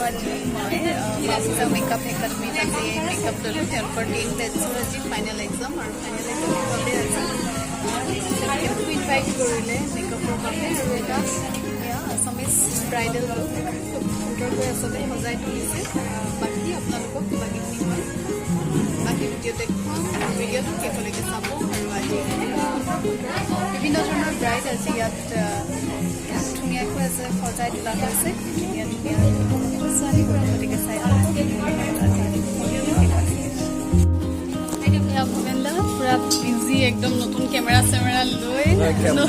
আজি মই মাফিজা মেকআপ একাডেমীত আজি মেকআপ ল'লোঁ। তেওঁলোকৰ 10 বেটছৰ আজি ফাইনেল এক্সাম আৰু ফাইনেল এক্সামৰ বাবে আজি তেওঁলোকে মোক ইনভাইট কৰিলে মেকআপৰ বাবে। আৰু এটা এয়া আছামিজ ব্ৰাইডেল লুক খুব সুন্দৰকৈ আচলতে সজাই তুলিছে। বাকী আপোনালোকক বাকীখিনি মই বাকী ভিডিঅ' দেখুৱাম আৰু ভিডিঅ'টো শেষলৈকে চাব। আৰু আজি সুন্দৰ সুন্দৰ বিভিন্ন ধৰণৰ ব্ৰাইড আজি ইয়াত ধুনীয়াকৈ আছে, সজাই তোলা হৈছে, ধুনীয়া ধুনীয়া ছোৱালীবোৰ। গতিকে চাই থাকক আজি ভিডিঅ'টো শেষলৈকে। এয়া ভৱেন দা পুৰা বিজি, একদম নতুন কেমেৰা চেমেৰা লৈ।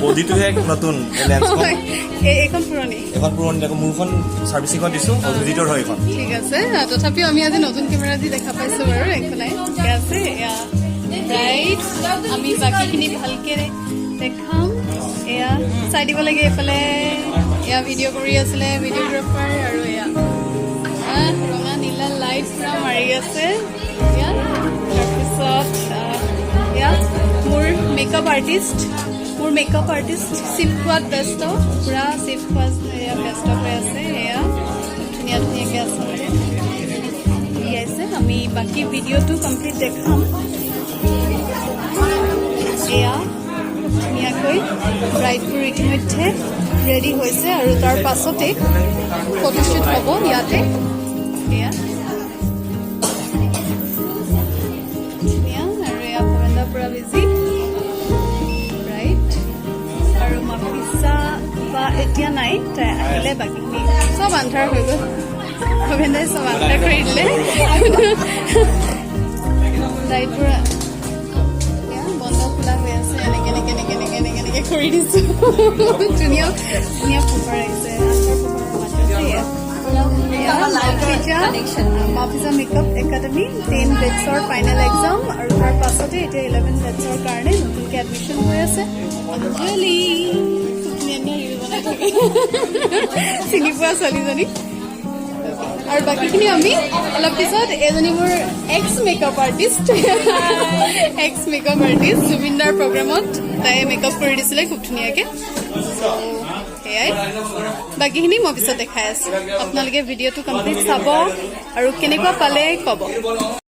বডিটোহে নতুন, লেন্সখন এইখন পুৰণি। এখন পুৰণি, আকৌ মোৰখন চাৰ্ভিচিঙত দিছো, অভিজিতৰ হয় এইখন। ঠিক আছে, তথাপিও আমি আজি নতুন কেমেৰা দি দেখা পাইছো বাৰু। একো নাই, ঠিকে আছে। এয়া ব্ৰাইড, আমি বাকীখিনি ভালকে দেখাম। এয়া চাই দিব লাগে। এইফালে এয়া ভিডিঅ' কৰি আছিলে ভিডিঅ'গ্ৰাফাৰ। আৰু এয়া ৰঙা নীলা লাইট পুৰা মাৰি আছে এয়া। তাৰপিছত এয়া মোৰ মেকআপ আৰ্টিষ্ট, মোৰ মেকআপ আৰ্টিষ্ট চিপ খোৱাত ব্যস্ত, পুৰা চিপ খোৱাত এয়া ব্যস্ত হৈ আছে। এয়া খুব ধুনীয়া ধুনীয়াকৈ আচলতে উলিয়াইছে। আমি বাকী ভিডিঅ'টো কমপ্লিট দেখাম। এয়া খুব ধুনীয়াকৈ ব্ৰাইডবোৰ ইতিমধ্যে ৰেডি হৈছে আৰু তাৰ পাছতেই ফটোশ্বুট হ'ব ইয়াতে। এয়া ধুনীয়া। আৰু এয়া ভৱেন্দা পুৰা বিজি ৰাইট। আৰু মাফিছা বা এতিয়া নাই, তাই আহিলে বাকীখিনি। চব আন্ধাৰ হৈ গ'ল, ভৱেন্দাই চব আন্ধাৰ কৰি দিলে। লাইটবোৰ এয়া বন্ধ খোলা হৈ আছে। এনেকে এনেকে এনেকে এনেকে এনেকে এনেকে কৰি দিছো। ধুনীয়া ধুনীয়া পোহৰ আহিছে আন্ধাৰ পোহৰৰ মাজতে। এয়া মাফিজা মেকআপ একাডেমি 10 বেটছৰ ফাইনেল এক্সাম আৰু তাৰ পাছতে এতিয়া 11 বেটছৰ কাৰণে নতুনকৈ এডমিশ্যন হৈ আছে। অঞ্জলি খুব ধুনীয়া ধুনীয়া ৰিল বনাই থাকে, চিনি পোৱা ছোৱালীজনী। আৰু বাকীখিনি আমি অলপ পিছত। এজনী মোৰ ex makeup artist, ex makeup artist, জুবিনদাৰ প্ৰগ্ৰেমত তাই মেকআপ কৰি দিছিলে খুব ধুনীয়াকে। চ' সেয়াই, বাকীখিনি মই পিছত দেখাই আছো। আপোনালোকে ভিডিঅ'টো কমপ্লিট চাব আৰু কেনেকুৱা পালে ক'ব।